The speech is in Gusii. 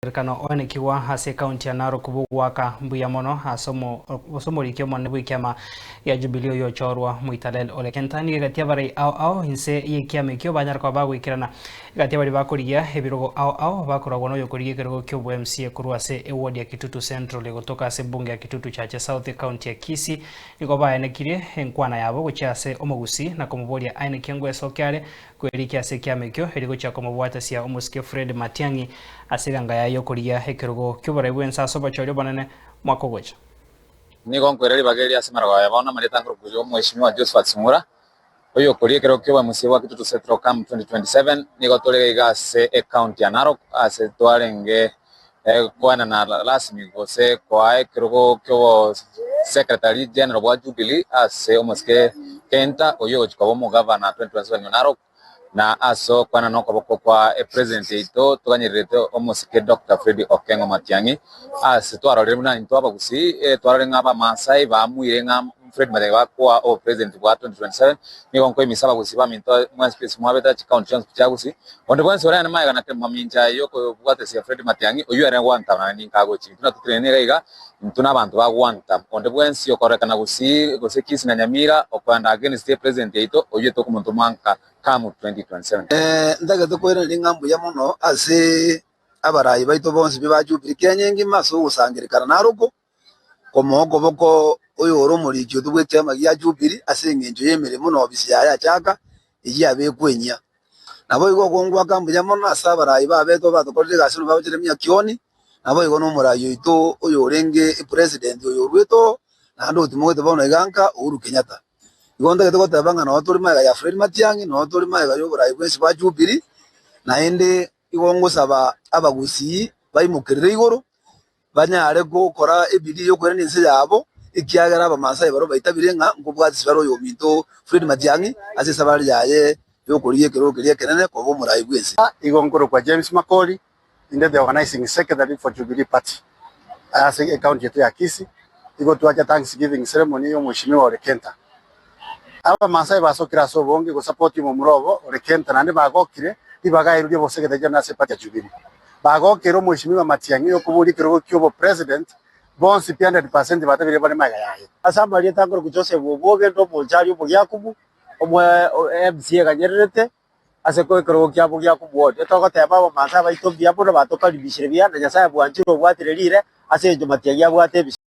Omosangererekano oenekigwa ase ekaunti ya Narok bw'ogoaka mbuya mono ase omoriki omonene bw'ekiama gia Jubilee oyochorwa Moitalel Ole Kenta. Nigo egati abarai ao ao inse y'ekiama ekio banyare koba bagoikerana egati abaria bakorigia ebirogo ao ao bakoragwa noyokorigia ekerogo ki'obo MCA korwa ase eward ya Kitutu Central egotoka ase ebunge ya Kitutu Chache South ekaunti ya Kisii. Nigo baenekirie enkwana yabo gochia ase omogusii na komoboria aenekie ngwesokia are Kwerikia ase ekiama ekio erio gochia komobwatesia omosike Fred Matiang'i ase eganga yaye y'okorigia ekerogo ki'oborai bw'ense ase obochori obonene mwaka ogocha. Nigo nkoira ribaga eri ase amarogo aya bono amarieta nkorokwa Omweshimiwa Josphat Sungura, oyokoria ekerogo ki'obomusia bwa Kitutu Central Come 2027. Nigo tore iga ase ecounty ya Narok ase twarenge koenana rasmi gose koa ekerogo ki'obo secretary general bwa Jubilee ase omosike Kenta oyio ogochia koba omogavana 2027 o Narok na ase okoenana okoboko kwa epresident yaito toganyererete omosike Doctor Freddy Okengo Matiang'i ase twarorire buna intwe abagusii twarorire ng'a abamasai bamuire ng'a Fred Matiang'i bakoa obopresident bwa 2027 nigo nkoimisa abagusii baminto mwensi pi ase mwabete chicounty chionsi pi chia Gusii onde bwensi orene magega na mamincha yokobwatesia Fred Matiang'i oyio ere gwanta naende ninka agochia intwe natotenene iga iga intwe na abanto ba gwanta onde bwensi okorekana Gusii gose Kisii na Nyamira okoenda against epresident yaito oyio tokomontoma nka come 2027. Ntagete koiraneria ng'a mbuya mono ase abarai baito bonsi pi ba Jubilee Kenya engima ase ogosangererekana narokwo. komoa okoboko oyore omoriki oito bw'ekiama gia Jubili ase engencho y'emeremo na obisi yaye achaka, eyio yabekwa enyia. Naboigo okongwaka mbuya mono ase abarai babetwe batokorire egasi buna baba Jeremia Kioni, naboigo nomorai oito oyorenge epresident oyoruete oo, naende otimogete bono iga nka Uhuru Kenyatta. Igo ntagete goteba ng'a noo tore magega ya Fred Matiang'i, noo tore magega y'oborai bwensi bwa Jubili, naende igo ngosaba abagusii baimokerere igoro, banyare gokora ebidii y'okoirania ense yabo, ekiagera Abamasai barabwo baitabire ng'a nkobwatisia bare oyominto Fred Matiang'i ase esabari yaye y'okorigia ekerogo keria ekenene koba omorai bw'ense. Igo nkorokwa James Makori, inde the organizing secretary for Jubilee Party ase ecounty yaito ya Kisii, igo twacha thanksgiving ceremony ya omweshimiwa Ole Kenta. Abamasai basokire ase obonge gosupport omomura obo Ole Kenta naende bagokire ribaga erio ri'obosegete riane ase eparty ya Jubilee. Bagokera omweshimiwa Matiang'i okoboria ekerogo ki'obopresident bonsi pi 100% batabire bare magega yaye. Ase amarieta nkorokwa Joseph Obwoge, inde omonchari omogiakumu, omwe MCA eganyererete ase ekerogo kiabo giakumu. Togoteba abamansa baito mbuya mono batokaribishire buya, na Nyasae bwanchire obwatire rire ase engencho Matiang'i abwate ebisio.